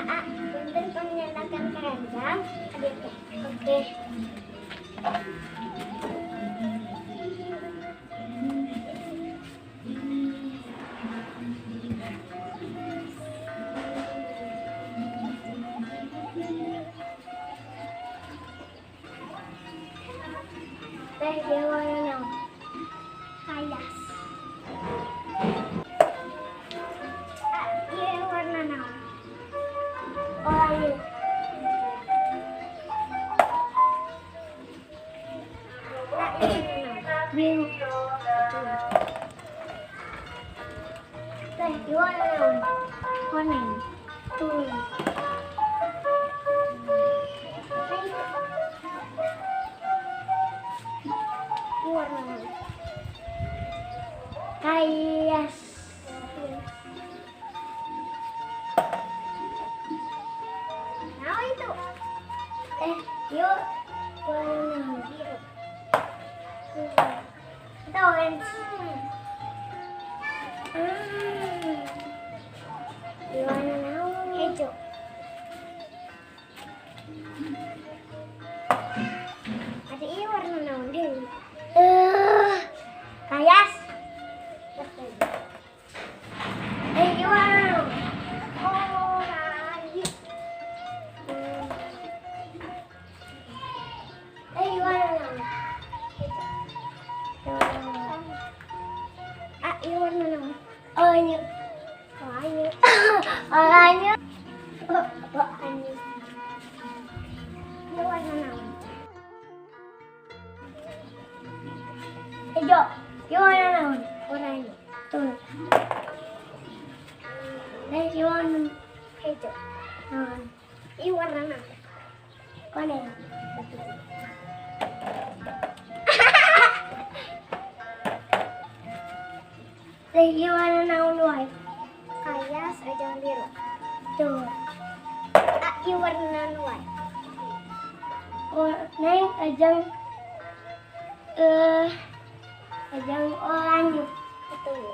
Aa, punten penyenakan keranjang. Adik teh. Oke. Teh ieu warna naon? Hayas. Ieu warna naon? Oranye. Biru. Teh ieu warna naon? Kuning. Tuh. Warna naon? Kayas. Nah itu. Yuk warna biru. Itu orange. Warna naon? Hijau. Ada ini warna naon deui? Kayas. Ini warna naon? Oranye. Ini warna naon? Ini warna naon? Oranye. Oranye. Oranye. Oranye. Ini warna naon? Hijau. Ini warna naon? Oranye. Tuh. Ini warna hijau. Ini warna naon? Kuning. Ini warna naon wae? Kayas aja biru. Tuh. Ini warna naon wae? Kuning ajang ajang oranye. Betul.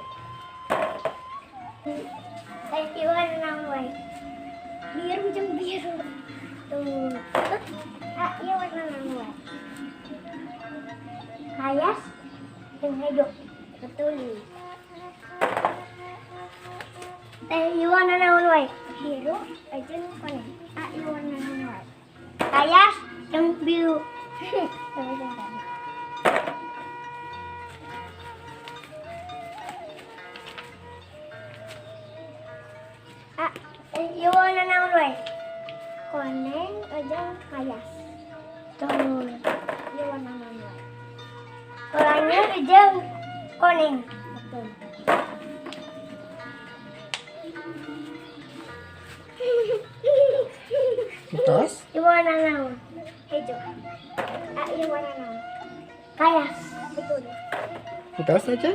Ini warna naon wae? Biru jeung biru. Tuh. Ini warna naon wae? Kayas jeung hijau. Betul. Ini warna naon wae? Biru jeung kuning. Ini warna naon wae? Kayas jeung biru. Ini warna naon wae? Kuning jeung kayas. Tuh. Ini warna naon wae? Oranye jeung kuning. Betul. Terus? Ini warna naon? Hijau. Ini warna naon? Kayas. Betul. Terus aja?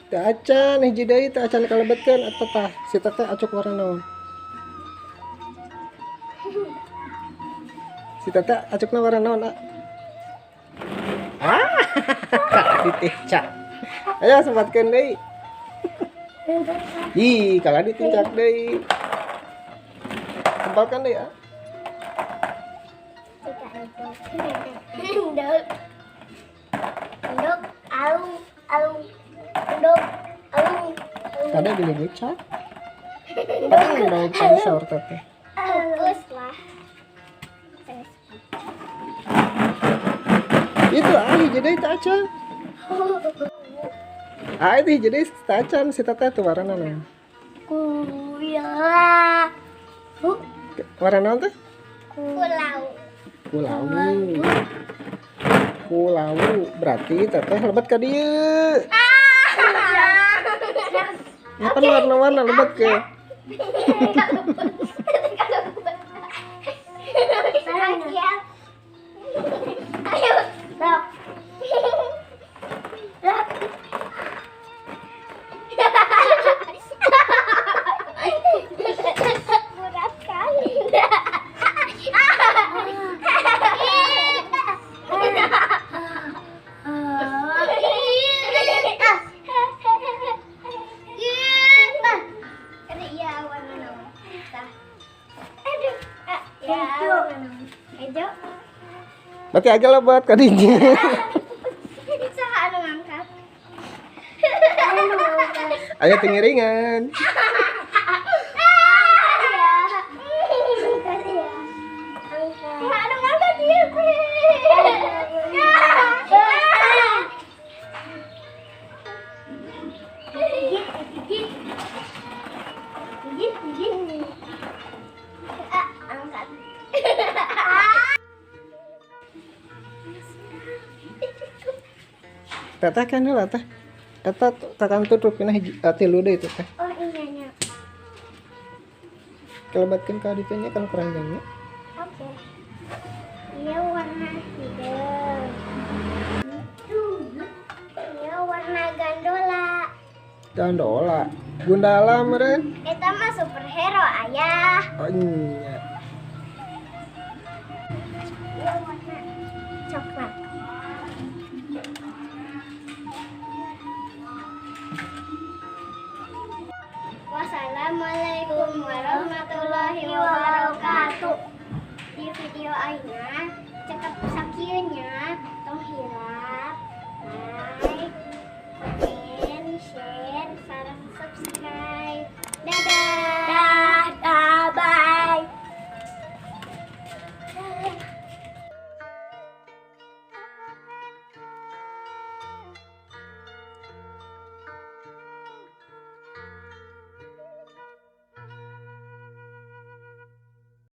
Teu acan hiji deui teu acan kalebetkeun eta tah. Si teteh acuk warna naon? Si teteh acukna warna naon, A? Ah, ditincak. Ayo sempatkeun deui. Ih, kalah ditincak deui. Sempatkan deui, A. Endog. Endog, alung, alung. Endog, alung. Kada beli bocah. Endog tadi sahur teteh. Bagus lah. Itu ah hiji deui teu acan. Ah itu hiji deui teu acan si teteh tuh warna naon? Kuila. Warna naon teh? Kulau. Kulawu. Kulawu berarti teteh lebet ka dieu. Ya kan warna-warna lebet ke. Ayo. Sok. Sok. Berat kali. Iya, warna naon? Tah. Hijau. Berarti agak lebat ka dinya. Saha anu ngangkat? Anu ngangkat. Aya tingiringan. Saha anu ngangkat ieu teh? Gigit, gigit. Gigit, gigit. Ah, angkat. Teteh kan heula teh. Eta kakantun rupina hiji, tilu deui itu teh. Oh iya nya. Kelebatkeun ka ditu nya kan keranjangnya. Oke. Iya, warna hijau. Iya, warna gandola. Gandola. Gundala meureun. Eta mah superhero, Ayah. Oh iya. Iya, warna coklat. Wassalamualaikum warahmatullahi wabarakatuh. Di video ayeuna cekap.